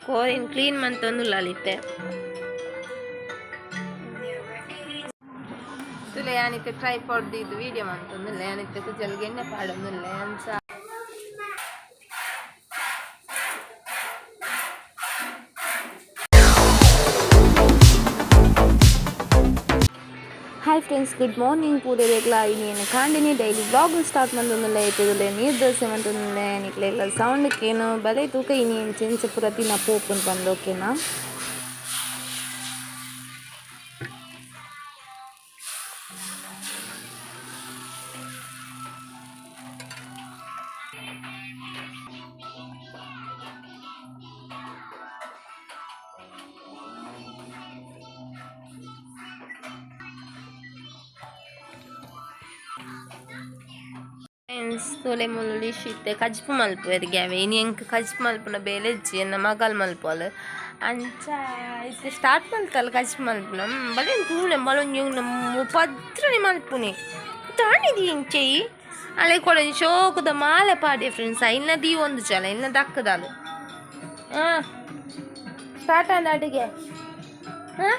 ಕೋರಿನ್ clean ಮಂತೊಂದುಲ್ಲಾಲಿತ್ತೆ. ತುಲೆ ಯಾನಿತ್ತೆ ಟ್ರೈಪಾಡ್ ದೀದ್ ವೀಡಿಯೋ ಮಂತೊಂದುಲ್ಲೆ ಯಾನಿತ್ತೆ ಕುಜಲ್ಗ್ ಎಣ್ಣೆ ಪಾಡೊಂದುಲ್ಲೆ ಅಂಚ. ಹಾಯ್ ಫ್ರೆಂಡ್ಸ್, ಗುಡ್ ಮಾರ್ನಿಂಗ್ ಪೂರೆರೆಗ್ಲ. ಇನಿ ಎನ್ನ ಕಾಂಡೆನೆ ಡೈಲಿ ವ್ಲಾಗ್ ಸ್ಟಾರ್ಟ್ ಮಂತೊಂದುಲ್ಲೆ. ಇತ್ತೆ ನೀರ್ ದೋಸೆ ಮಂತೊಂದುಲ್ಲೆ. ನಿಕ್ಲೆಗ್ಲ ಸೌಂಡ್ ಕೇನು ಬಲೆ ತೂಕ ಇನಿ ಎಂಚ ಎಂಚ ಪೂರ ದಿನ ಪೋಪುಂಡು ಪಂದ್, ಓಕೆನಾ? ಫ್ರೆಂಡ್ಸ್, ತೂಲೆ ಮೂಲು ಲಿಶ್ ಇತ್ತೆ ಕಜ್ಪು ಮಲ್ಪುವೆರ್ ಗ್ಯಾವೆ. ಇನಿ ಎಂಕ್ ಕಜ್ಪು ಮಲ್ಪುನ ಬೇಲೆ ಇಜ್ಜಿ, ಎನ್ನ ಮಗಲ್ ಮಲ್ಪುವಲ್. ಅಂಚ ಇತ್ತೆ ಸ್ಟಾರ್ಟ್ ಮಲ್ತಲ್ ಕಜ್ಪು ಮಲ್ಪುನ. ಬಲೆ ತೂಲೆ ಬಲೊಂಜಿ ಪದ್ರನೆ ಮಲ್ಪುನಿ ತಾನಿದಿ ಎಂಚೆಯಿ ಅಲೆ ಕೊಡೊಂಜಿ ಶೋಕುದ ಮಾಲೆ ಪಾಡ್ಯ ಫ್ರೆಂಡ್ಸ್. ಐನ ದೀವೊಂದು ಚಲ ಇನ್ನ ದಕ್ಕದಾಲು. ಸ್ಟಾರ್ಟ್ ಆಂಡ ಅಡುಗೆ. ಹಾಂ,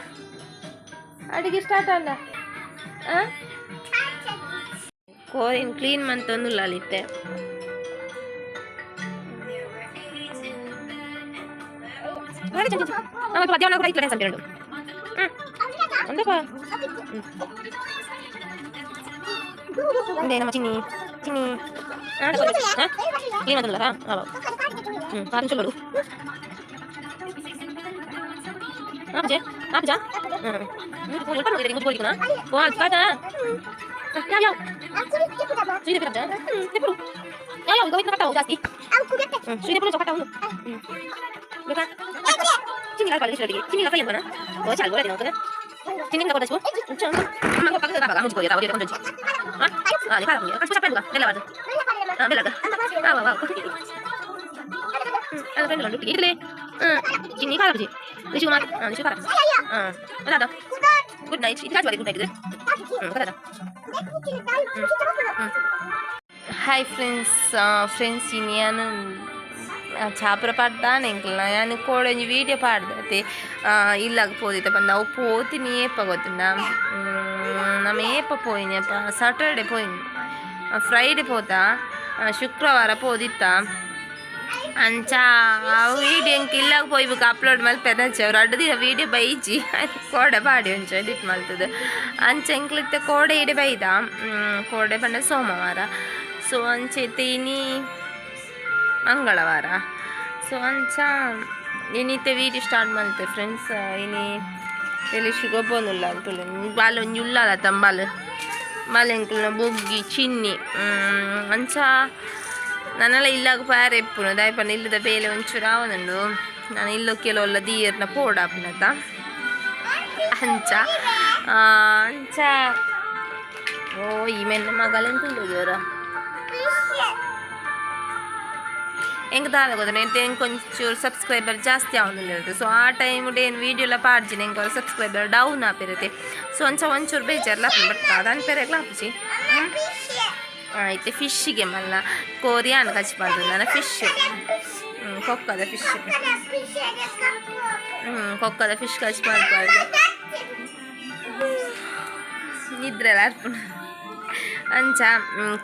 ಅಡುಗೆ ಸ್ಟಾರ್ಟ್ ಆಂಡ. ಹಾಂ, ಕೋರಿನ್ ಕ್ಲೀನ್ ಮಂತೊಂದುಲ್ಲಾಲಿತ್ತೆ. ನಮ್ಮ ಚಿನ್ನಿ ಚಿನ್ನಿ ಕ್ಲೀನ್ ಮಂತೊಂದುಲ್ಲ. ಹ್ಞೂ, ಪಾರು ಆಪುಜೆ ಆಪುಜಾ. ಹ್ಞೂ, ಯಾವ ಯಾವ ಜಾಸ್ತಿ ಗುಡ್ ನೈಟ್. ಇದು good night. Hi friends. Friends, ಇನಿ ಯಾನ್ ಚಾಪುರ ಪಾಡ್ದಾನೆ ಎಂಕಲ್ನ. ಯಾನ್ ಕೋಡೊಂಜಿ ವೀಡಿಯೋ ಪಾಡ್ದತೆ ಇಲ್ಲಾಗ ಪೋದಿತ್ತೆ ಪಂದ್. ಅವು ಪೋತಿನಿ ಏಪ ಗೊತ್ತುಂಡ? ನಮ ಏಪ ಪೋಯಿನಿ ಅಪ್ಪ? ಸಾಟರ್ಡೆ ಪೋಯಿನಿ, ಫ್ರೈಡೆ ಪೋತಾ, ಶುಕ್ರವಾರ ಪೋದಿತ್ತ. ಅಂಚ ಅವು ವೀಡಿಯೋ ಎಂಕ್ ಇಲ್ಲಾಗ ಪೋಯ್ಬೇಕು ಅಪ್ಲೋಡ್ ಮಲ್ಪೆದಚ್ಚೆ. ಅವ್ರು ಅಡ್ಡ ದಿನ ವೀಡಿಯೋ ಬೈಜಿ, ಕೋಡೆ ಪಾಡಿ ಒಂಚ ಎಡಿಟ್ ಮಲ್ತದೆ. ಅಂಚ ಎಂಕ್ಲಿತ್ತೆ ಕೋಡೆ ಇಡೆ ಬೈದ. ಕೋಡೆ ಪಂಡ ಸೋಮವಾರ. ಸೊ ಅಂಚ ಇತ್ತೆ ಇನಿ ಮಂಗಳವಾರ. ಸೊ ಅಂಚ ಇನಿತ್ತೆ ವೀಡಿಯೋ ಸ್ಟಾರ್ಟ್ ಮಲ್ತೆ ಫ್ರೆಂಡ್ಸ್. ಇನಿ ಎಲ್ಲಿ ಗೊಬ್ಬೊಂದುಲ್ಲ ಅಂತುಲ್ಲೆ. ಬಾಲ್ ಒಂಜಿ ಉಳ್ಳಾಲ ತಂಬಾಲ್ ಬಾಲ್ ಎಂಕಲ್ನ ಬೊಗ್ಗಿ ಚಿನ್ನಿ. ಅಂಚ ನನಲ ಇಲ್ಲಾಗ ಪಾರೆ ಇಪ್ಪುನು ದಾಯೆ ಪಂಡ ಇಲ್ಲದ ಬೇಲೆ ಒಂಚೂರು ಆವೊಂದುಂಡು. ನಾನು ಇಲ್ಲೋ ಕೆಲವೊಲ್ಲ ದೀರ್ನ ಪೋಡಾಪುನತ. ಅಂಚ ಅಂಚ ಓ ಈ ಮೆನ್ನ ಮಗಲೆಂತುಲ್ಲೆಗೆ ಎಂಕ್ ದಾದ ಗೊತ್ತುಂಡು, ಎಂಕ್ ಒಂಚೂರು ಸಬ್ಸ್ಕ್ರೈಬರ್ ಜಾಸ್ತಿ ಆವೊಂದುಲ್ಲೆರ್. ಸೊ ಆ ಟೈಮ್ ಏನು ವೀಡಿಯೋ ಎಲ್ಲ ಪಾಡ್ಜಿನ ಎಂಕ್ ಸಬ್ಸ್ಕ್ರೈಬರ್ ಡೌನ್ ಆಪಿರುತ್ತೆ. ಸೊ ಅಂಚ ಒಂಚೂರು ಬೇಜಾರ್ಲ ಆಪುಂಡು, ಬಟ್ ದಾದ ಅನ್ಪೆರೆಗ್ಲ ಆಪುಜಿ. ಇತ್ತೆ ಫಿಶ್ಗೆ ಮಲ್ಲ ಕೋರಿಯಾನ್ ಕಚ್ ಪಂಡ್ರೆ ಫಿಶ್ ಕೊಕ್ಕದ ಫಿಶ್. ಕೊಕ್ಕದ ಫಿಶ್ ಕಚ್ ಮಲ್ಪಾಗ ನಿದ್ರೆಲ್ಲ ಅರ್ಪುಂಡು. ಅಂಚ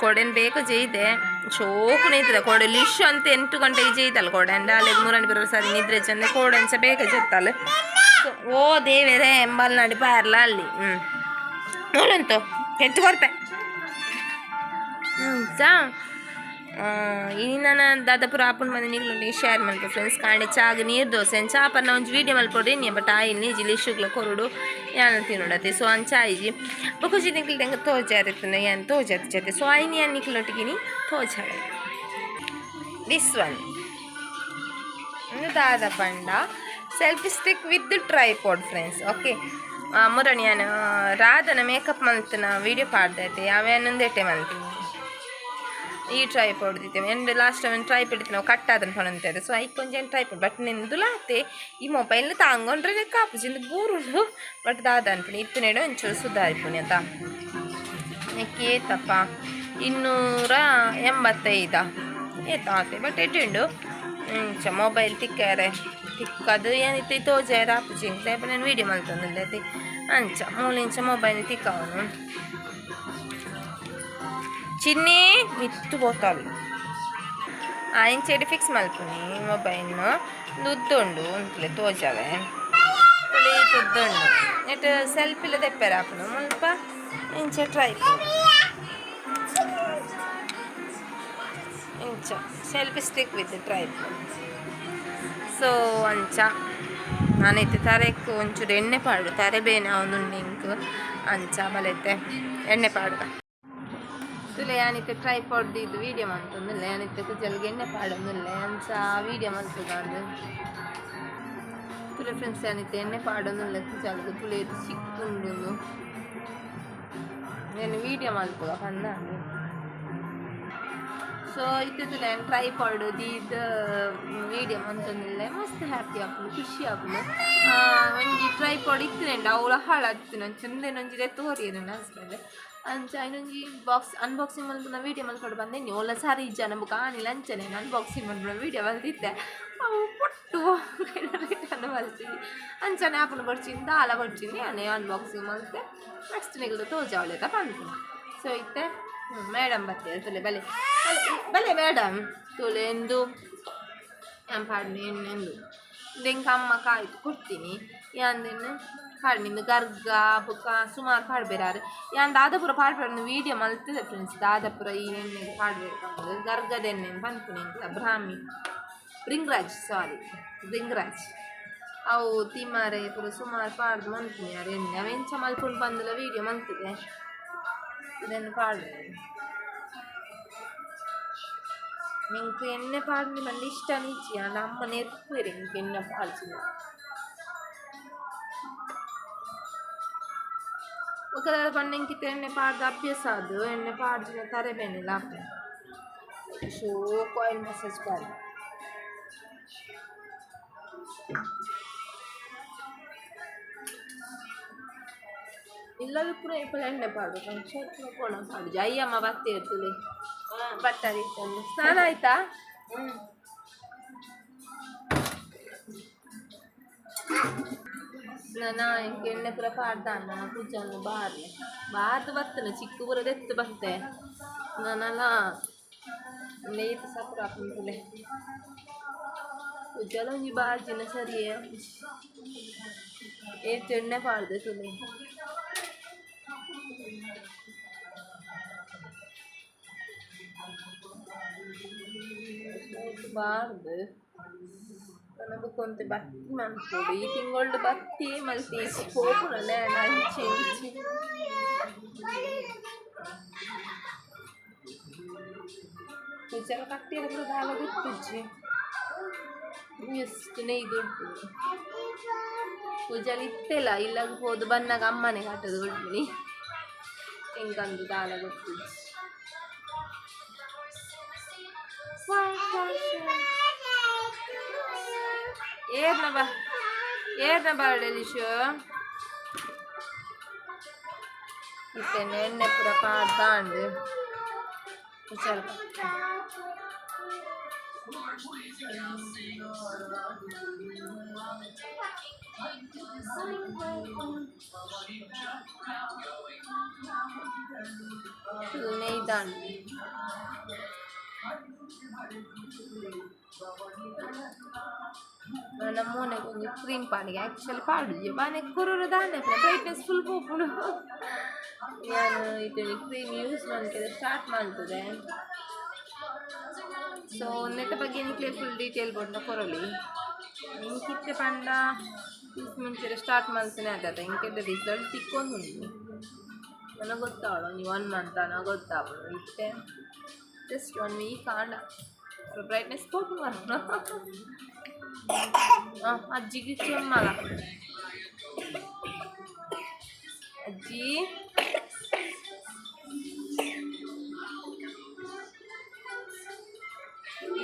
ಕೊಡೆನ್ ಬೇಗ ಜೈದೆ, ಶೋಕು ನಿದ್ರೆ ಕೋಡೆ. ಲಿಶ್ ಅಂತ 8 ಗಂಟೆಗೆ ಜೈತಲ್ಲ ಕೋಡೆ. ಅಂಡ ಅಲ್ಲಿಗೆ ಮೂರನೇ ಬರೋ ಸರಿ ನಿದ್ರೆ ಚಂದ ಕೋಡೆ. ಅಂಚ ಬೇಗ ಜೆತ್ತಲ್ಲ. ಓ ದೇವೇರೆ, ಎಂಬಲ್ ನಡಿ ಪಾರ್ಲ ಅಲ್ಲಿ. ನೋಡಂತು ಹೆಚ್ಚು ಕೊರ್ಪೆ. ಅಂಚ ಇನಿ ನನ ದಾದ ಪೂರ ಆಪುಂಡು ಬಂದು ನಿಕ್ಲೊಟ್ಟಿಗೆ ಶೇರ್ ಮಲ್ಪೆ ಫ್ರೆಂಡ್ಸ್. ಕಾಂಡೆ ಚಾಗ್ ನೀರು ದೋಸೆ ಚಾಪನ್ನ ಒಂಜಿ ವೀಡಿಯೋ ಮಲ್ಪೊಡು ಇನ್ನಿ, ಬಟ್ ಆಯಿನಿ ಜಿಲಿಶುಗ್ಲ ಕೊರೊಡು, ಯಾನ್ ತಿನ್ನೋಡತೆ. ಸೊ ಅಂಚ ಆಯಿಜಿ. ಬೊಕ ನಿಕ್ಲು ಎಂಕ್ ತೋಜಾರಿತ್ತುಂಡ ಯಾನ್ ತೋಜಾತಿ. ಸೊ ಆಯಿನಿ ಯಾನ್ ನಿಕ್ಲೊಟ್ಟಿಗೆ ತೋಜಾರೆ this one. ಉಂದು ದಾದ ಪಂಡ selfie stick with tripod friends, okay. ಮುರಣಿ ಯಾನ್ ರಾಧನ ಮೇಕಪ್ ಮಲ್ತನ ವೀಡಿಯೋ ಪಾಡ್ದೈತೆ ಯಾವ್ಯಾನೊಂದೆಟ್ಟೆ ಮಲ್ತೀನಿ ಈ ಟ್ರೈಪಾಡ್ ದಿತ್ತೆ. ಎಂಡ್ ಲಾಸ್ಟ್ ಟೈಮ್ ಟ್ರೈಪಾಡ್ ಇತ್ತು ನಾವು ಕಟ್ ಆದನ್ ಪನೊಂತೇವೆ. ಸೊ ಐಕ್ ಒಂಜಿ ಟ್ರೈಪಾಡ್ ಬಟ್ ನಿಂದುಲಾತೆ ಈ ಮೊಬೈಲ್ ತಾಂಗೊಂಡ್ರೆ ಕಾಪುಜಿ ಇಂದು ಬೂರುಂಡು. ಬಟ್ ದಾದ ಅನ್ಪುನಿ ಇತ್ತಿನೆಡೆ ಒಂಚೂರು ಸುಧಾರಿಪುನಿ ಅತ. ನೆಕ್ ಏತಪ್ಪ? 285 ಏತ ಆತೆ, ಬಟ್ ಎಡ್ಡೆ ಉಂಡು. ಇಂಚ ಮೊಬೈಲ್ ತಿಕ್ಕಾರೆ. ತಿಕ್ಕದು ಏನಿತ್ತು ತೋಜಾರ ಆಪುಜಿ ನಾನು ವೀಡಿಯೋ ಮಲ್ತೊಂದುಲ್ಲೆ ಅಂಚ ಮೂಲಿಂಚ ಮೊಬೈಲ್ ತಿಕ್ಕವನು ಚಿನ್ನಿ ಮಿತ್ತು ಪೋತಾಳು ಇಂಚೆಡ್ ಫಿಕ್ಸ್ ಮಲ್ಪುನಿ ಮೊಬೈಲ್ ಉದ್ದುಂಡು ಉಂತುಲೆ ತೋಜಾವೆ ತುಳಿ ತುದ್ದುಂಡು ನೆಟ್ ಸೆಲ್ಫಿಲ ತೆಪ್ಪೆರ ಆಪುನು ಮುಲ್ಪ ಇಂಚ ಟ್ರೈ ಇಂಚ selfie stick with tripod so ಅಂಚ ನಾನೈತೆ ತರೆಕ್ ಒಂಚೂರು ಎಣ್ಣೆ ಪಾಡು ತರೆ ಬೇನೆ ಅವನುಂಡು ಇಂಕ್ ಅಂಚ ಬಲೈತೆ ಎಣ್ಣೆ ಪಾಡುಗ ತುಲೆ ಯಾನಿತ್ತೆ ಟ್ರೈಪಾಡ್ ಇದು ವೀಡಿಯೋ ಮಂತೊಂದುಲ್ಲೆ ಯಾನಿತ್ತೆ ಕುಜಲ್ಗೆ ಎಣ್ಣೆ ಪಾಡೊಂದುಲ್ಲೆ ಅಂಚ ವೀಡಿಯೋ ಮಲ್ತುಗಾಂದು ತುಲೆ ಫ್ರೆಂಡ್ಸ್ ಯಾನಿತ್ತೆ ಎಣ್ಣೆ ಪಾಡೊಂದುಲ್ಲೆ ಕುಜಲ್ಗೆ ತುಲೆ ಚಿಕ್ಕುಂಡು నేను ವೀಡಿಯೋ ಮಲ್ಪುಗ ಪಂದಾಂಡು. ಸೊ ಇತ್ತಿತ್ತಲೆ ನಾನು ಟ್ರೈಪಾಡ್ ದೀದ್ ವೀಡಿಯೋ ಮಂತೊಂದುಲ್ಲೆ ಮಸ್ತ್ ಹ್ಯಾಪಿ ಆಪುಂಡು ಖುಷಿ ಆಪುಂಡು. ಒಂಜಿ ಟ್ರೈಪಾಡ್ ಇತ್ತಿನೆಂಡ ಅವುಲ ಹಾಳಾತಿನ ಒಂಜಿ ಒಂಜಿ ದೆತ್ತ್ ಕೊರಿಯೆರ್ ನನ್ನ ಹಸ್ಬೆಂಡ್. ಅಂಚ ಐನೊಂಜಿ ಬಾಕ್ಸ್ ಅನ್ಬಾಕ್ಸಿಂಗ್ ಮಲ್ಪುನ ವೀಡಿಯೋ ಮಲ್ಪೊಡು ಬಂದೆನಿ ಓಲ ಸರಿ ಇಜ್ಜಾನ ಬೊಕ ಆನಿಲ ಅಂಚನೆ ಅನ್ಬಾಕ್ಸಿಂಗ್ ಮಲ್ಪುನ ವೀಡಿಯೋ ಮಲ್ತಿತ್ತೆ ಅವು ಪೊಟ್ಟು ರಿಟರ್ನ್ ಮಲ್ತಿನಿ ಅಂಚನೆ ಆಪುಂಡು ಬೊಡ್ಚಿನ್ ದಾಲ ಬೊಡ್ಚಿನಿ ಆನೆ ಅನ್ಬಾಕ್ಸಿಂಗ್ ಮಲ್ತೆ ನೆಕ್ಸ್ಟ್ ನಿಕಲ್ದ ತೋಜಾವೊಲೆಕ ಪನ್ಪುನ. ಸೊ ಇತ್ತೆ ಮೇಡಮ್ ಬತ್ತೇರ್ ತುಲೆ ಬಲೆ ಬಲೆ ಮೇಡಮ್ ತುಲೆ ಎಂದು ಯಾನ್ ಪಾಡ್ನೆ ಎಣ್ಣೆಂದು ದೆಂಕ್ ಅಮ್ಮ ಕಾಯ್ತು ಕೊಡ್ತೀನಿ ಯಾಂದೆನ್ ಪಾಡ್ನಿಂದು ಗರ್ಗ ಬೊಕ ಸುಮಾರು ಪಾಡ್ಬೆರಾರು ಯಾನ್ ದಾದ ಪೂರ ಪಾಡ್ಪೆರ್ ವೀಡಿಯೋ ಮಲ್ತುದೆ ಫ್ರೆಂಡ್ಸ್ ದಾದ ಪೂರ ಈ ಎಣ್ಣೆಗ್ ಪಾಡ್ಬೆರ್ ಪಂದ್ ಗರ್ಗದ ಎಣ್ಣೆ ಪನ್ಪುನಿ ಎಂಕ್ಲ ಬ್ರಾಹ್ಮಿ ಬ್ರಿಂಗ್ರಾಜ್ ಸಾರಿ ಬ್ರಿಂಗ್ರಾಜ್ ಅವು ತಿಮಾರೆ ಪೂರ ಸುಮಾರು ಪಾಡ್ದ್ ಮನ್ಪುನಿ ಆರ್ ಎಣ್ಣೆ ಅವು ಎಂಚ ಮಲ್ಪುಂಡು ಪಂದುಲ ವೀಡಿಯೋ ಮಲ್ತುದೆ ಇದನ್ನು ಪಾಡ್ವೆರ್ ಎಂಕ್ ಎಣ್ಣೆ ಪಾಡ್ನಿ ಪಂಡ ಇಷ್ಟನ ಇಜ್ಜಿ ಆಂಡ ಅಮ್ಮ ನೆರ್ಪುವೆರ್ ಎಂಕ್ ಎಣ್ಣೆ ಪಾಡ್ಜಿಂಡ ಬೊಕ ದಾದ ಪಂಡ ಎಂಕ್ ಇತ್ತೆ ಎಣ್ಣೆ ಪಾಡ್ದ್ ಅಭ್ಯಾಸ ಆದ್ ಎಣ್ಣೆ ಪಾಡ್ಜಿಂಡ ತರೆ ಬೇನೆಲ ಆಪುಂಡು ಶೋಕು ಆಯಿಲ್ ಮಸಾಜ್ ಪಾಡ್ದೆ. ಇಲ್ಲದ ಪೂರ ಏಪಲ ಎಣ್ಣೆ ಪಾಡು ಫಂಕ್ಷನ್ ಪೋಣ ಪಾಡುಜಿ ಅಯ್ಯಮ್ಮ ಬತ್ತೇರ್ ತೂಲೆ ಬಟ್ಟರ್ ಇತ್ತಂದು ಸ್ನಾನ ಆಯ್ತಾ. ನನ ಎಂಕ್ ಎಣ್ಣೆ ಪೂರ ಪಾಡ್ದಾಂಡ ಕುಜಲ್ನ್ ಬಾರ್ಲೆ ಬಾರ್ದ್ ಬತ್ತುಂಡು ಚಿಕ್ಕು ಪೂರ ದೆತ್ತ್ ಬತ್ತೆ ನನಲ ಲೇತ್ ಸಪುರ ಆಪುಂಡು ತೂಲೆ ಕುಜಲ್ ಒಂಜಿ ಬಾರ್ಜಿನ ಸರಿಯೇ ಏತ್ ಎಣ್ಣೆ ಪಾಡ್ದೆ ತೂಲೆ. ಬಾರ್ದ್ ನನ ಬೊಕ ಒಂತೆ ಬತ್ತಿ ಮನ್ಪೊಡು ಈ ತಿಂಗೊಲ್ಡು ಬತ್ತಿ ಮಲ್ತಿಜಿ ಪೋಪುನಲ್ಲ ಯಾನ್ ಅಂಚಿ ಇಂಚಿ ಕುಜಲ್ ಕಟ್ಟಿಯೆರೆ ಪೂರ ದಾಲ ಗೊತ್ತುಜ್ಜಿ ಎಷ್ಟ್ ನೆಯ್ದು ಉಂಟು ಕುಜಲ್ ಇತ್ತೆಲ ಇಲ್ಲಗ್ ಪೋದು ಬನ್ನಗ ಅಮ್ಮನೆ ಕಟ್ಟುದು ಉಂಟುನಿ ಎಂಕಂದು ದಾಲ ಗೊತ್ತುಜ್ಜಿ. ಏರ್ನ ಬಾ ಏರ್ನ ಬಾರ್ಡೆಲಿಶು ಇತ್ತೆ ಎಣ್ಣೆ ಪೂರ ಪಾಡ್ದಾಂಡ್ ಕುಜಲ್ ಫುಲ್ ನೆಯ್ದಾಂಡ್ ನನ ಮೋನೆಗ್ ಒಂಜಿ ಕ್ರೀಮ್ ಪಾಡಿಗೆ ಆಕ್ಚುಲಿ ಪಾಡುಜಿ ಬಾನೆ ಕುರುರು ದಾನೆ ಬ್ರೈಟ್ನೆಸ್ ಫುಲ್ ಪೋಪುಂಡು ಯಾನ್ ಇತ್ತೆ ಕ್ರೀಮ್ ಯೂಸ್ ಮಲ್ಪೆರೆ ಸ್ಟಾರ್ಟ್ ಮಲ್ತುದೆ. ಸೊ ನೆತ್ತ ಬಗ್ಗೆ ನಿಕ್ಲೆ ಫುಲ್ ಡೀಟೇಲ್ ಬೋಡ್ಂಡ ಕೊರೊಲಿ ಎಂಕ್ ಇತ್ತೆ ಪಂಡ ಯೂಸ್ ಮನ್ಪೆರೆ ಸ್ಟಾರ್ಟ್ ಮಲ್ತಿನ ಆತತ ಎಂಕ್ ಎಡ್ಡೆ ರಿಸಲ್ಟ್ ತಿಕ್ಕೊಂದುಂಡು ನನ ಗೊತ್ತಾವೊಡು ಒಂಜಿ 1 ಮಂತ್ ಆನ ಗೊತ್ತಾಪುಂಡು ಇತ್ತೆ ಜಸ್ಟ್ 1 ವೀಕ್ ಆಂಡ ಬ್ರೈಟ್ನೆಸ್ ಪೋಪುಂಡು ಅಜ್ಜಿಗೆ ಕೆಮ್ಮಲ ಅಜ್ಜಿ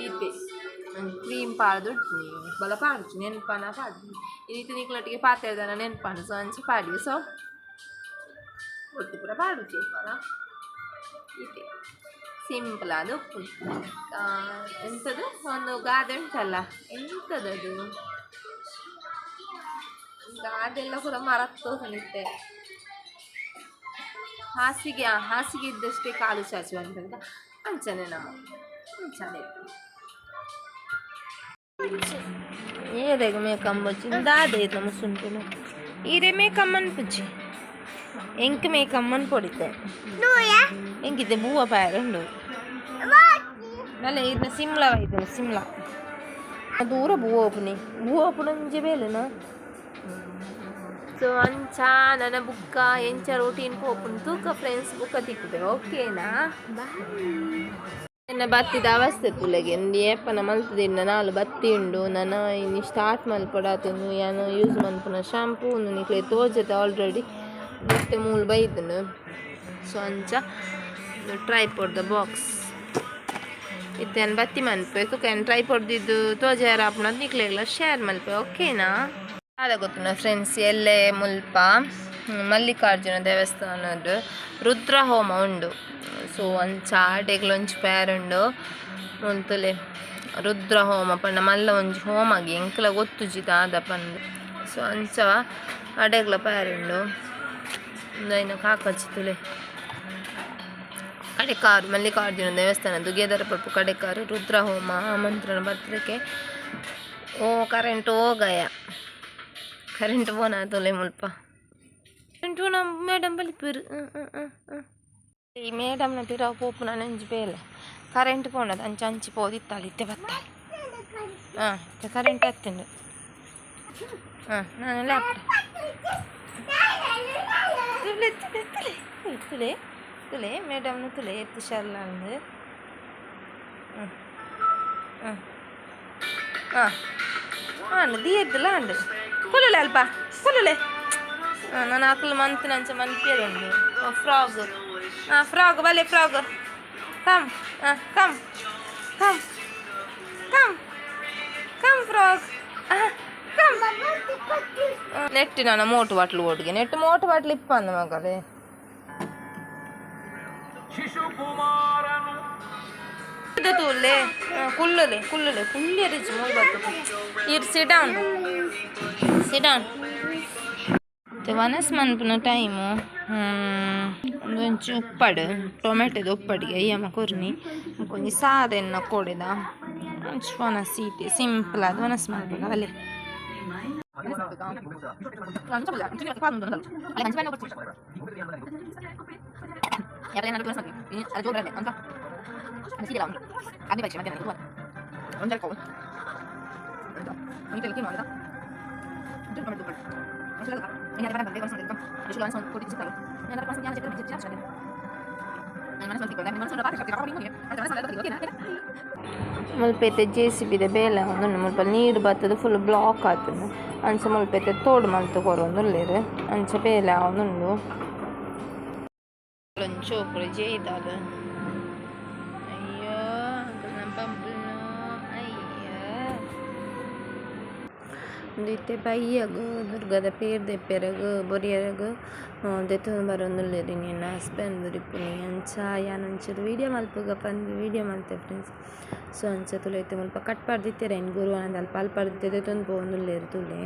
ಈತೆ ಕ್ರೀಮ್ ಪಾಡ್ದು ಬಲ ಪಾಡುಜಿ ನೆನ್ಪನ ಪಾಡುಜಿ ಈ ರೀತಿ ನಿಕ್ಲೊಟ್ಟಿಗೆ ಪಾತೆರ್ದನ ನೆನ್ಪಾಂಡು ಸೊ ಅಂಚ ಪಾಡಿಯೆ ಸೊ ಒಟ್ಟು ಪೂರ ಪಾಡುಜಿ ಏಪಲ ಈತೆ ಸಿಂಪಲ್ ಆದ್ ಉಪ್ಪುಂಡು ಎಂತದು ಒಂದು ಗಾದೆ ಉಂಟಲ್ಲ ಎಂತದದು ದಾದೆಲ್ಲ ಪೂರ ಮರತ್ತೋತನಿತ್ತೆ. ಹಾಸಿಗೆ ಹಾಸಿಗೆ ಇದ್ದಷ್ಟೇ ಕಾಲು ಚಾಚು ಅಂತ, ಅಂಚನೆ ನಮ್ಮ ಅಂಚನೆ. ಏರೆಗ್ ಮೇಕಂಬೊಚ್ಚಿ ದಾದೆ ನಮ್ಮ ಸುಂಟುನು ಈರೆ ಮೇಕಮ್ಮನ್ ಪುಜ್ಜಿ ಎಂಕ್ ಮೇಕಮ್ಮನ್ ಪೊಡಿತೆ ಎಂಕಿತ್ತೆ ಬೂವ ಪಾಯರುಂಡು ಬಲೆ ಇರ್ನ ಸಿಮ್ಲಾ ವೈದನು ಸಿಮ್ಲಾ ದೂರ ಬೂವ ಓಪುನಿ ಬೂವ ಓಪುನ ಒಂಜಿ ಬೇಲೆನ. ಸೊ ಅಂಚ ನನ್ನ ಬುಕ್ಕ ಎಂಚ ರೋಟೀನ್ ಪೋಪುನು ತೂಕ ಫ್ರೆಂಡ್ಸ್, ಬುಕ್ಕ ತಿಕ್ಕುವೆ, ಓಕೆನಾ? ಬಾಯ್. ಎನ್ನ ಬತ್ತಿದ ಅವಸ್ಥೆ ತುಲೆಗೆ ಏಪನ ಮಲ್ತುದಿನ್ನ ನಾಲ್ ಬತ್ತಿ ಉಂಡು. ನನ ಇನಿ ಸ್ಟಾರ್ಟ್ ಮಲ್ಪೊಡಾತುಂಡು. ಯಾನ್ ಯೂಸ್ ಮನ್ಪುನ ಶಾಂಪೂ ಉಂದು ನಿಕ್ಲೆ ತೋಜತೆ ಆಲ್ರೆಡಿ, ಬೊಟ್ಟೆ ಮೂಲು ಬೈದುಂಡು. ಸೊ ಅಂಚ ಟ್ರೈಪೋಡ್ದ ಬಾಕ್ಸ್ ಇತ್ತೆ ಯಾನ್ ಬತ್ತಿ ಮನ್ಪೆ ತುಕ ಯಾನ್ ಟ್ರೈಪೋಡ್ದಿದ್ದು ತೋಜಾರ ಆಪುನಂತ ನಿಕ್ಲೆಗ್ಲ ಶೇರ್ ಮಲ್ಪೆ, ಓಕೆನಾ? ದಾದ ಗೊತ್ತುಂಡ ಫ್ರೆಂಡ್ಸ್, ಎಲ್ಲೆ ಮುಲ್ಪ ಮಲ್ಲಿಕಾರ್ಜುನ ದೇವಸ್ಥಾನದ ರುದ್ರ ಹೋಮ ಉಂಡು. ಸೊ ಅಂಚ ಆಡೆಗ್ಲ ಒಂಜಿ ಪೇರುಂಡು ಮುಲ್ತುಲೆ. ರುದ್ರ ಹೋಮ ಪಂಡ ಮಲ್ಲ ಒಂಜಿ ಹೋಮಗೆ ಎಂಕ್ಲ ಗೊತ್ತುಜಿ ದಾದ ಪಂದ್. ಸೊ ಅಂಚ ಅಡೆಗ್ಲ ಪೇರುಂಡು. ಉಂದು ಕಾಕಜಿ ತುಲೆ. ಕಡೆಕಾರು ಮಲ್ಲಿಕಾರ್ಜುನ ದೇವಸ್ಥಾನ ದುಗ್ಯದರ ಪಲ್ಪು ಕಡೆಕಾರು ರುದ್ರ ಹೋಮ ಆಮಂತ್ರಣ ಪತ್ರಿಕೆ. ಓ ಕರೆಂಟ್ ಹೋಗಯ, ಕರೆಂಟ್ ಪೋನ ತುಲೆ ಮುಲ್ಪ. ಕರೆಂಟ್ ಪೋನ ಮೇಡಮ್ ಬಲಿಪುರು. ಈ ಮೇಡಮ್ನ ಪಿರವು ಪೋಪುನ ನಂಜಿ ಬೇಲೆ. ಕರೆಂಟ್ ಪೋಂಡದ ಅಂಚ ಅಂಚಿ ಪೋದಿತ್ತಾಳ, ಇತ್ತೆ ಬತ್ತಾಳ. ಹಾಂ, ಇತ್ತೆ ಕರೆಂಟ್ ಹತ್ತಿಂಡು. ಹಾಂ, ನಾನು ಲ್ಯಾಪ್ಟಾಪ್ ತುಲೆ ತುಲೆ ತುಲೆ ತುಲೆ ತುಲೆ ಮೇಡಮ್ನ ತುಲೆ ಎತ್ತು ಶರ್ಲ ಅಂದು. ಹ್ಞೂ ಹಾಂ ಹಾಂ ಆಂಡ್ ದಿಯೆದ್ದುಲ ಆಂಡ್ ಕುಲ್ಲುಲೆ ಅಲ್ಪ ಕುಲ್ಲುಲೆ. ಹಾಂ, ನಾನು ಅಕ್ಲು ಮಂತಿನಂಚ ಮನ್ಪಿಯರುಂಡು. ಫ್ರಾಗ್, ಹಾಂ ಫ್ರಾಗ್ ಬಲೆ ಫ್ರಾಗ್ ಕಮ್. ಹಾಂ, come come come come frog come. Net ನಾನು ಮೋಟು ಬಾಟ್ಲು ಓಡ್ಗೆ ನೆಟ್ ಮೋಟು ಬಾಟ್ಲು ಇಪ್ಪಂದ ಮಗಲೇ. ತೂಲೆ ಕುಲ್ಲುಲೆ ಕುಲ್ಲುಲೆ ಕುಳ್ಳಿಯರಿಜಿ ಮೂರು ಬತ್ತು ಇರ್. Sit down, sit down. ವನಸ್ ಮನ್ಪುನ ಟೈಮು. ಒಂದೊಂಚು ಉಪ್ಪಡು ಟೊಮೆಟೊದ ಉಪ್ಪಡಿಗೆ ಅಯ್ಯಮ್ಮ ಕೊರ್ನಿ ಒಂಜಿ ಸಾರೆನ್ನ ಕೊಡೆದ ಒಂಚು ವನಸ್ ಈತೆ ಸಿಂಪಲ್ ಆದ್ ವನಸ್ ಮನ್ಪುಗ ಬಲೆ. ಮುಲ್ಪ ಇತ್ತೆ ಜೆ ಸಿ ಬಿದ ಬೇಲೆ ಆವೊಂದುಂಡು. ಮುಲ್ಪ ನೀರು ಬತ್ತುದು ಫುಲ್ ಬ್ಲಾಕ್ ಆತುಂಡು. ಅಂಚ ಮುಲ್ಪ ಇತ್ತೆ ತೋಡು ಮಲ್ತ್ ಕೊರೊಂದುಲ್ಲೆರ್. ಅಂಚ ಬೇಲೆ ಆವೊಂದುಂಡು. ಒಂಜಿ ಚೋಕುಲು ಜೈದಾಲ್. ಅಯ್ಯೋ ಪಂಪುನು ಅಯ್ಯೋ. ಉಂದು ಇತ್ತೆ ಬಯ್ಯಗ್ ದುರ್ಗದ ಪೇರ್ ದೆಪ್ಪೆರೆಗ್ ಬೊರಿಯೆರೆಗ್ ದೆತ್ತೊಂದು ಬರೊಂದುಲ್ಲೆರ್. ಇನಿ ಎನ್ನ ಹಸ್ಬೆಂಡ್ ಇಪ್ಪುನಿ. ಅಂಚ ಯಾನ್ ಒಂಚೂರು ವೀಡಿಯೋ ಮಲ್ಪುಗ ಪಂದ್ ವೀಡಿಯೋ ಮಲ್ತೆ ಫ್ರೆಂಡ್ಸ್. ಸೊ ಅಂಚ ತೂಲೆ ಇತ್ತೆ ಮುಲ್ಪ ಕಟ್ ಪಾಡ್ದಿತ್ತೆರ್ ಐನ್ ಗುರುವಾನದ ಅಲ್ಪ ಅಲ್ಪ ದೆತ್ತೊಂದು ಪೋವೊಂದುಲ್ಲೆರ್ ತೂಲೆ.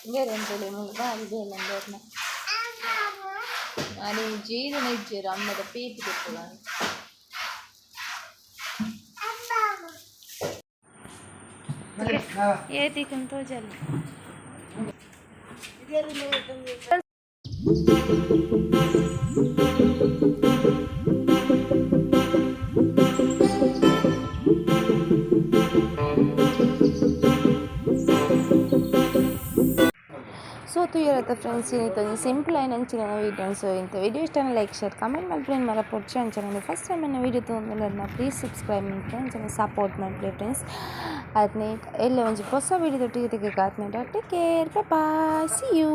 ಇಂಬೆರೆಂತೊಲಿ ಮೂಲು ಬಾರಿ ಬೇಲೆ ಇಂಬೆರ್ನ ಆರ್ ಜೀವನ ಇಜ್ಜೆರ್ ಅಮ್ಮದ ಪೀಪಿ ದೆಪ್ಪುಗಾಂಡ್. ಏತಿಕನ್ ತೋಜಲ್. ಸೊ ತೂಯರತ್ತ ಫ್ರೆಂಡ್ಸ್, ಇನಿತ ಸಿಂಪಲ್ ಆಯಿನ ಅಂಚಿನ ವೀಡಿಯೋಸ್. ಇಂತ ವೀಡಿಯೋ ಇಷ್ಟ ಲೈಕ್, ಶೇರ್, ಕಮೆಂಟ್ ಮಲ್ಪುನ ಮರಪೊಡ್ಚಿ. ಅಂಚನೆ ಫಸ್ಟ್ ಟೈಮ್ ಎನ್ನ ವೀಡಿಯೋ ತೂವೊಂದುಲ್ಲೆರ್ನ ಪ್ಲೀಸ್ ಸಬ್ಸ್ಕ್ರೈಬ್ ಮಲ್ಪುಲೆ, ಅಂಚನೆ ಸಪೋರ್ಟ್ ಮಲ್ಪುಲೆ ಫ್ರೆಂಡ್ಸ್. ಆತ್ನೆ ಎಲ್ಲೆ ಒಂಜಿ ಪೊಸ video ದೊಟ್ಟಿಗೆ ತಿಕ್ಕುಗ. ಆತ್ನೇಟ take care, bye, see you.